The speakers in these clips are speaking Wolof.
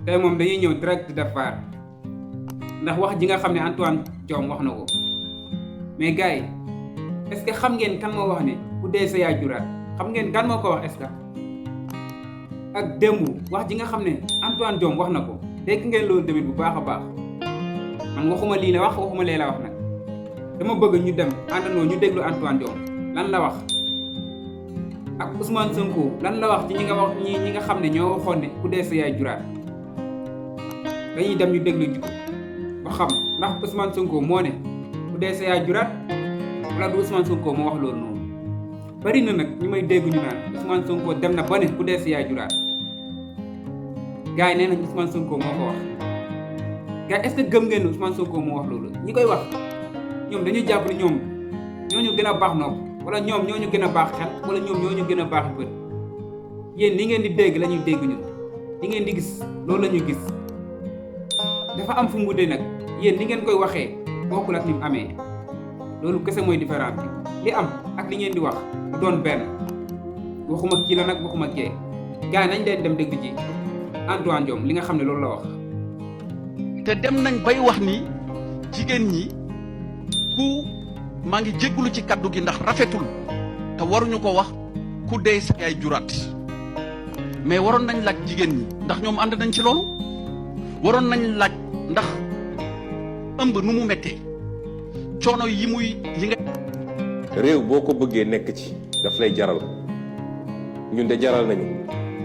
tey moom dañuy ñëw direct de phare ndax wax ji nga xam ne Antoine Diome wax na ko mais gars yi est-ce que xam ngeen kan moo wax ne ku dee sa yaay juraat xam ngeen kan moo ko wax est-ce que ak démb wax ji nga xam ne Antoine Diome wax na ko dégg ngeen loolu tamit bu baax a baax man waxuma lii la wax waxuma lee la wax nag dama bëgg ñu dem àndandoo ñu déglu Antoine Diome lan la wax ak Ousmane Sonko lan la wax ci ñi nga xam ne ñoo waxoon ne ku dee sa yaay juraat dañuy dem ñu déglu ji ko ba xam ndax Ousmane Sonko moo ne ku dee sa yaay juraat wala du Ousmane Sonko moo wax loolu noonu bari na nag ñu may dégg ñu naan Ousmane Sonko dem na ba ne ku dee sa yaay juraat gars yi nee nañ Ousmane Sonko moo ko wax gars est-ce que gëm ngeen ne Ousmane Sonko moo wax loolu ñi koy wax ñoom dañuy jàpp ne ñoom ñooñu gën a baax nopp wala ñoom ñooñu gën a baax xel wala ñoom ñooñu gën a baax bët yéen li ngeen di dégg la ñuy dégg ñun li ngeen di gis loolu la ñuy gis dafa am fu mu wutee nag yéen ni ngeen koy waxee bokkul ak ni mu amee loolu kese mooy différence bi li am ak li ngeen di wax du doon benn waxuma kii la nag waxuma kee gars yi nañ leen dem dégg ji Antoine Diome li nga xam ne loolu la wax. te dem nañ bay wax ni jigéen ñi maa ngi jéggulu ci kaddu gi ndax rafetul te waruñu ko wax ku dee sa yaay juraat mais waroon nañ laaj jigéen ñi ndax ñoom ànd nañ ci loolu waroon nañ laaj ndax ëmb nu mu méttee coono yi nga. réew boo ko bëggee nekk ci daf lay jaral ñun de jaral nañu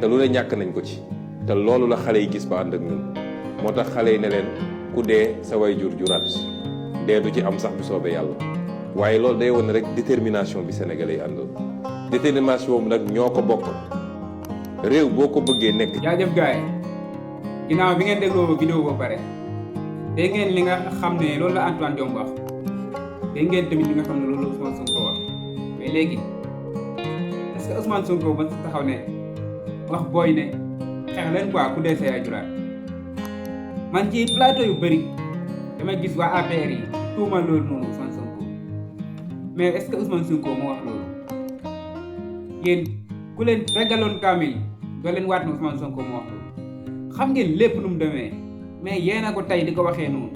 te lu ne ñàkk nañ ko ci te loolu la xale yi gis ba ànd ak ñun moo tax xale yi ne leen ku dee sa way juraat dee du ci am sax bu soobee yàlla waaye loolu day wane rek détermination bi sénégalais yi àndal détermination boobu nag ñoo ko bokk réew boo ko bëggee nekk. jaajëf gars yi ginnaaw bi ngeen dégloo vidéo ba pare dégg ngeen li nga xam ne loolu la Antoine Diome wax dégg ngeen tamit li nga xam ne loolu la Ousmane Sonko wax mais léegi est-ce que Ousmane Sonko ba taxaw ne wax booy ne xeex leen quoi ku dee sa yaay juraat man ci plateau yu bëri damay gis waa APR yi tuuma loolu noonu Ousmane Sonko mais est-ce que Ousmane Sonko moo wax loolu yéen ku leen regaloon kaamil doo leen waat na Ousmane Sonko moo wax loolu xam ngeen lépp nu mu demee mais yéen a ko tey di ko waxee noonu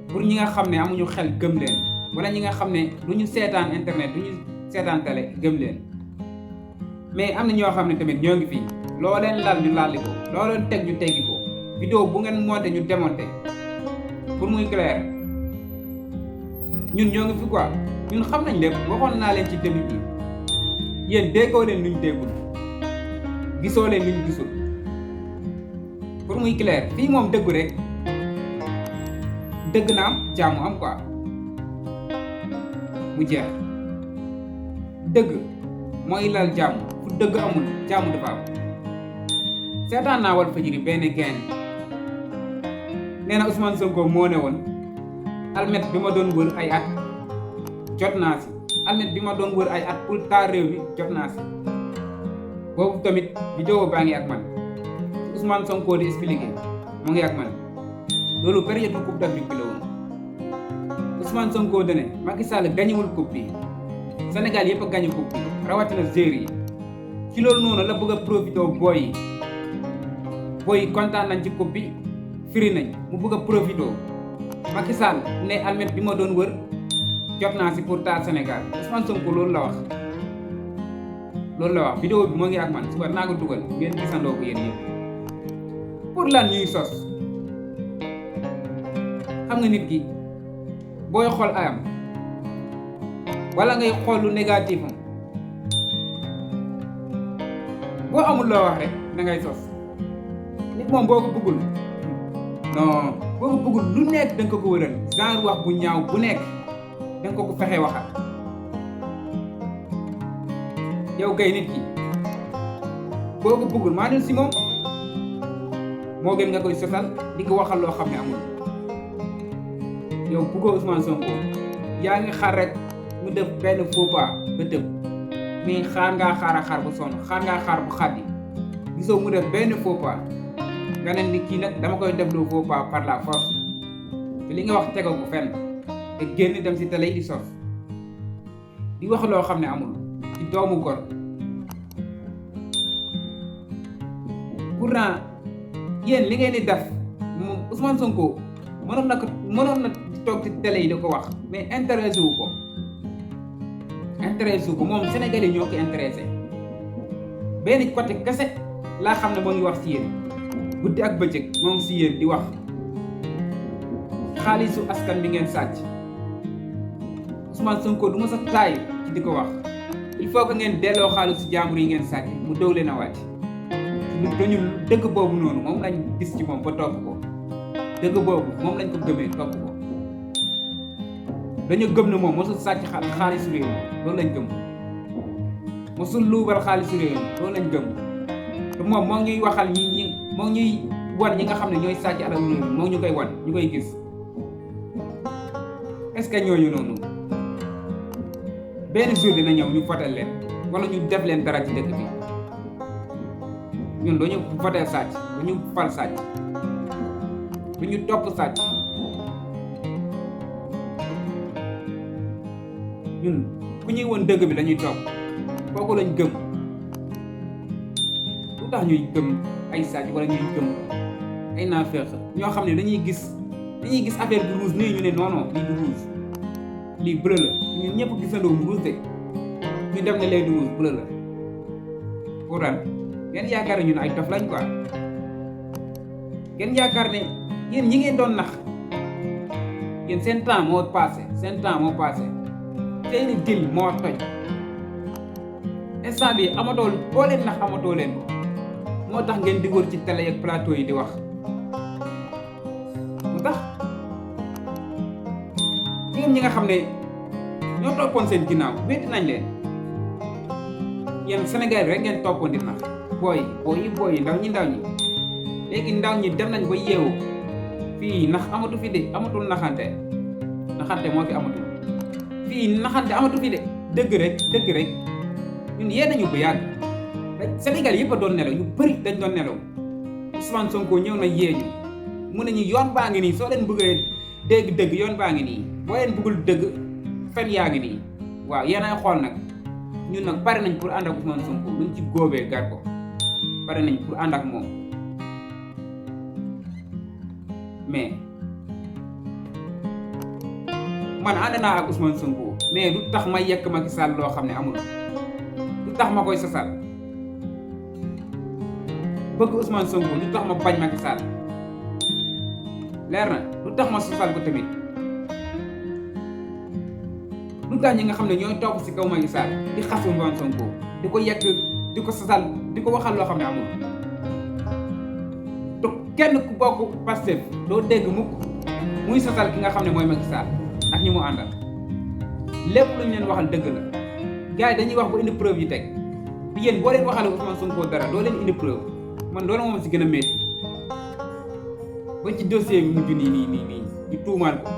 pour ñi nga xam ne amuñu xel gëm leen wala ñi nga xam ne du ñu seetaan internet du ñu seetaan télé gëm leen mais am na ñoo xam ne tamit ñoo ngi fii loo leen lal ñu lalli ko loo leen teg ñu teggi ko vidéo bu ngeen monté ñu démonté pour muy clair ñun ñoo ngi fi quoi ñun xam nañ lépp waxoon naa leen ci début bi yéen déggoo leen luñ déggul gisoo leen luñ gisul pour muy clair fii moom dëggu rek dëgg na am jàmm am quoi mu jeex dëgg mooy lal jàmm fu dëgg amul jàmm dafa am seetaan naa Walfadjri benn gain nee na Ousmane Sonko moo ne woon almet bi ma doon wër ay at jot naa si almet bi ma doon wër ay at pour taal réew mi jot naa si boobu tamit vidéo baa ngi ak man Ousmane Sonko di expliqué mu ngi ak man loolu période bu coupe d'Afrique bi la woon Ousmane Sonko dane Macky Sall gañewul coupe bi Sénégal yëpp a gañe coupe bi rawatina joueurs yi ci loolu noonu la bëgg a profité booy yi kontaan nañ ci coupe bi firi nañ mu bëgg a profité Macky Sall ne almet bi ma doon wër jot naa si pour taal Sénégal Ousmane Sonko loolu la wax vidéo bi moo ngi ak man suba naa ko dugal ngeen gisandoo ko yéen ñëpp pour lan ñuy sos xam nga nit ki booy xool ayam wala ngay xool lu négatif am boo amul loo wax rek da ngay sos nit moom boo ko bëggul non boo ko bëggul lu nekk da nga ko wëral genre wax bu ñaaw bu nekk da nga ko fexe waxal yow kay nit ki boo ko bëggul maa dul si moom moo gën nga koy sosal di ko waxal loo xam ne amul yow bëggoo Ousmane Sonko yaa ngi xaar rek mu def benn faux pas nga tëb mais xaar ngaa xaar bu sonn xaar ngaa xaar bu xaddi gisoo mu def benn faux pas nga ne ni kii nag dama koy def lu faux pas par la force te li nga wax tegoo ko fenn te génn dem si télé di sos di wax loo xam ne amul ci doomu gor pourtant yéen li ngeen di def moom Ousmane Sonko mënoon na toog ci télé yi di ko wax mais intéressé wu ko moom Sénégalais yi ñoo ko intéressé benn côté kese laa xam ne moo ngi wax ci yéen guddi ak bëccëg moo ngi ci yéen di wax xaalisu askan bi ngeen sàcc. Ousmane Sonko du ma sa taay ci di ko wax il faut que ngeen delloo xaalisu jàmbur yi ngeen sàcc mu dow leen a wàcc dañu dëgg boobu noonu moom lañ gis ci moom ba topp ko dëgg boobu moom lañ ko gëmee topp ko dañu gëm ne moom mosul sàcc xaalisu réew mi loolu lañ gëm mosul luubal xaalisu réew mi loolu lañ gëm te moom moo ñuy waxal moo ñuy wan ñi nga xam ne ñooy sàcc alal réew mi moo ñu koy wan ñu koy gis est-ce que ñooñu noonu benn jour dina ñëw ñu votel leen wala ñu def leen dara ci dëkk bi ñun dañu votel sàcc dañu fal sàcc dañu topp sàcc ñun ku ñuy woon dëgg bi lañuy topp kooku lañ gëm lu tax ñuy gëm ay sàcc wala ñuy gëm ay naafeq ñoo xam ne dañuy gis affaire bu rouge nii ñu ne non lii du rouge lii bleu la ñun ñëpp gisandoo mu rouge de ñu dem ne lay du rouge bleu la pour ran ngeen yaakaar ne ñun ay dof lañ quoi ngeen yaakaar ne yéen ñi ngeen doon nax yéen seen temps moo passé seeni dil moo toj instant bi amatoo boo leen nax amatoo leen ko moo tax ngeen di wër ci télé ak plateau yi di wax mu tax ñi nga xam ne ñoo toppoon seen ginnaaw wéeti nañ leen yéen Sénégal rek ngeen toppoon di nax booy yi ndaw ñi léegi ndaw ñi dem nañ ba yeewu fii nax amatu fi de amatul naxante moo fi amatul fii naxante amatu fi de dëgg rek ñun yee nañu bu yàgg Sénégal yëpp a doon nelaw ñu bëri dañ doon nelaw Ousmane Sonko ñëw na yeeñu mu ne ñu yoon baa ngi nii soo leen bëggee dégg dëgg yoon baa ngi nii boo leen bëggul dëgg fen yaa ngi nii waaw yéen ay xool nag ñun nag pare nañ pour ànd ak Ousmane Sonko luñ ci góobee gar ko pare nañ pour ànd ak moom mais man ànd naa ak Ousmane Sonko mais du tax ma yekk Macky Sall loo xam ne amul du tax ma koy sasal bëgg Ousmane Sonko du tax ma bañ Macky Sall leer na lu tax ma sosal ko tamit lu tax ñi nga xam ne ñooy topp ci kaw Macky Sall di xas Ousmane Sonko di ko yekk di ko sosal di ko waxal loo xam ne amul te kenn ku bokk Pastef doo dégg mukk muy sosal ki nga xam ne mooy Macky Sall ak ñi mu àndal lépp lu ñu leen waxal dëgg la gars yi dañuy wax ba indi preuve yi teg yéen boo leen waxale Ousmane Sonko dara doo leen indi preuve man loolu moom ci gën a métti ba ci dossier bi mujj nii ñu tuumaal ko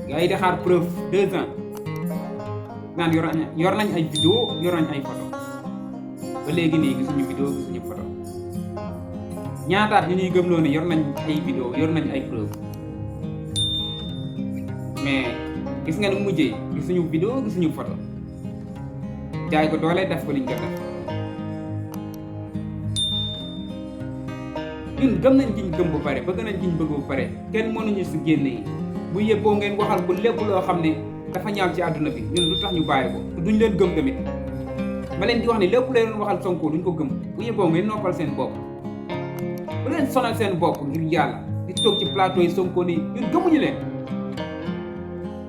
gars yi di xaar preuve 2 ans naan yor nañ ay vidéo yor nañ ay photo ba léegi nii gisuñu vidéo gisuñu photo ñaataat ñu ñuy gëmloo ne yor nañ ay vidéo yor nañ ay preuve mais gis nga ni mujjee gisuñu vidéo gisuñu photo jaay ko doole def ko liñ ko def ñun gëm nañ ci ñu gëm ba pare bëgg nañ ci ñu bëgg ba pare kenn mënuñu si génne yi bu yëppoo ngeen waxal ko lépp loo xam ne dafa ñaaw ci àdduna bi ñun lu tax ñu bàyyi ko te duñ leen gëm tamit ma leen di wax ne lépp leen waxal Sonko duñ ko gëm bu yëppoo ngeen noppal seen bopp bu leen sonal seen bopp ngir yàlla di toog ci plateau yi Sonko nii ñun gëmuñu leen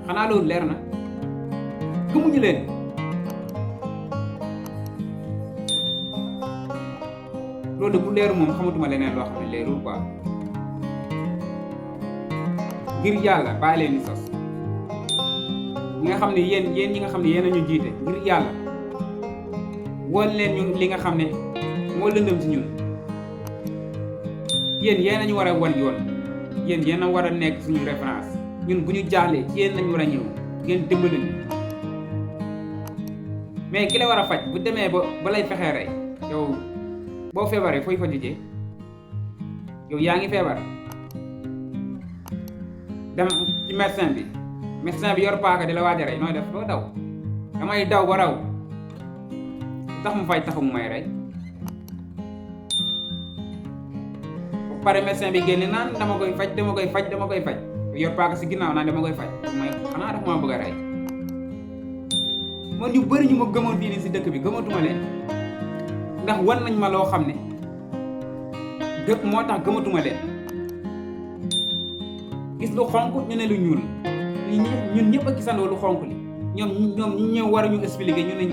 xanaa loolu leer na gëmuñu leen loolu bu leeru moom xamatuma leneen loo xam ne leerul quoi ngir yàlla bàyyi leen di sos ñi nga xam ne yéen ñi nga xam ne yéen a ñu jiite ngir yàlla woon leen ñu li nga xam ne moo lëndëm ci ñun yéen a ñu war a wan yoon yéen a war a nekk suñu référence ñun bu ñu jaaxlee ci yéen lañu war a ñëw ngeen dimbali ñu mais ki la war a faj bu demee ba lay fexee rey yow boo feebaree fooy fa jijee yow yaa ngi feebar dem ci médecin bi yor paaka di la waaj a rey nooy def doo daw damay daw ba raw tax mu fay taxu mu may rey ba pare médecin bi génne naan dama koy faj yor paaka si ginnaaw naan dama koy faj mooy xanaa dafa maa bëgg a rey. man ñu bëri ñu ma gëmoon fii nii si dëkk bi gëmatuma leen ndax wan nañ ma loo xam ne moo tax gëmatuma leen. gis lu xonk ñu ne lu ñuul ñun ñëpp a gisandoo lu xonk li ñoom ñu ñëw war a ñu expliquer ñu ne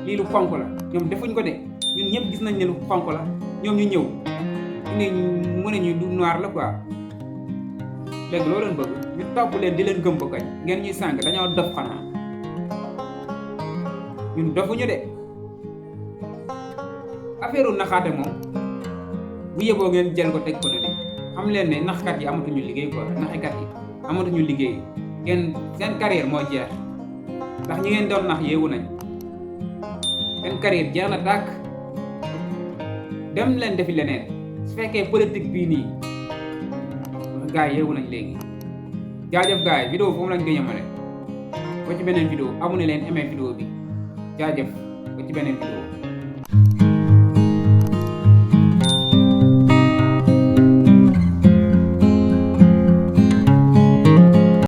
lii lu xonk la ñoom defuñ ko de ñun ñëpp gis nañ ne lu xonk la ñoom ñu ñëw mu ne ñu du noir la quoi. léegi loo leen bëgg ñu topp leen di leen gëm ba kañ ngeen ñuy sànq dañoo dof xanaa ñun dofuñu de. affaire u naxaate moom bu yeboo ngeen jël ko teg ko ne de xam leen ne naxkat yi amatuñu liggéey quoi naxekat yi amatuñu liggéey seen carrière moo jeex ndax ñi ngeen doon nax yeewu nañ seen carrière jeex na tàkk. dem leen defi leneen su fekkee politique bii nii gars yi yeewu nañ léegi. jaajëf gars yi vidéo foofu lañ ko yemale ba ci beneen vidéo abonné leen aimé vidéo bi jaajëf ba ci beneen vidéo.